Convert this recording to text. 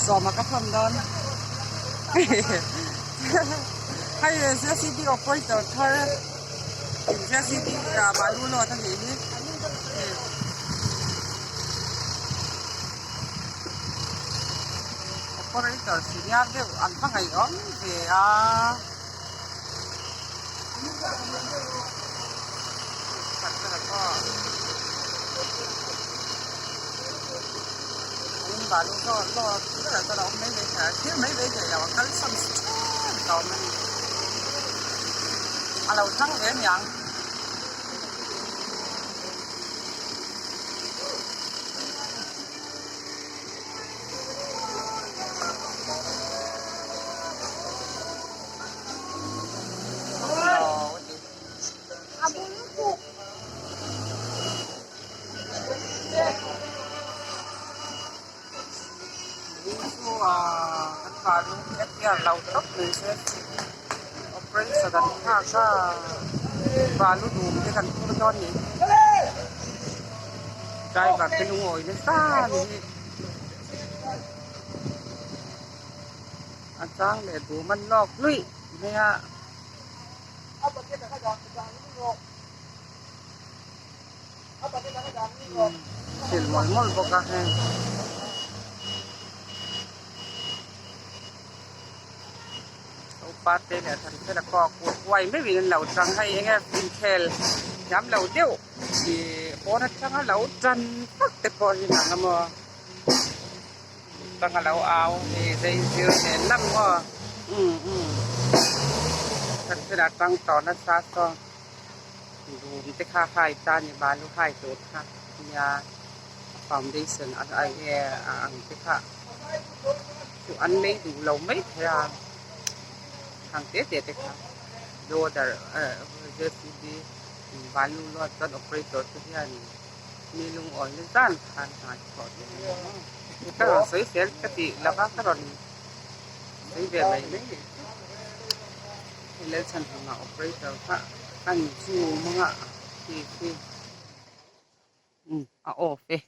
Sawma ka thawn dawn. Hei JCB operator thar JCB balu load a nih hi. Operator senior deuh an va ngaihawm ve a. A lo thang ve aniang. Operation an thlak a balu dum te kan phur dawn ni driver te lungawi nasa a ni hi. A chang leh dum an lawk luih mai a. Thil mawlh mawlh bawk a heng. Upa te leh than te la pawh kut huai meuhin an lo tang hei enge inkhel thiam lo deuh ih pawn atanga lo tan tak te pawh hi nang emaw. Tang a lo au hi zei zir nen lam maw umm umm kan thil a tang tawh nasa saw dum te kha hai ta ni balu hai tur kha nia foundation a ai a ang te kha chu an lei duh lo mai thei a thang te te te kha loader eh JCB balu load chuan operator te hian. Mi lungawi na zan khan hna chhuah ve mai ang aw. Ka rawn sawi fel ka tih lova ka rawn sawi ve mai mai ni. Hei Lalchhanhunga operator kha an zoom anga khi khi umm a off e.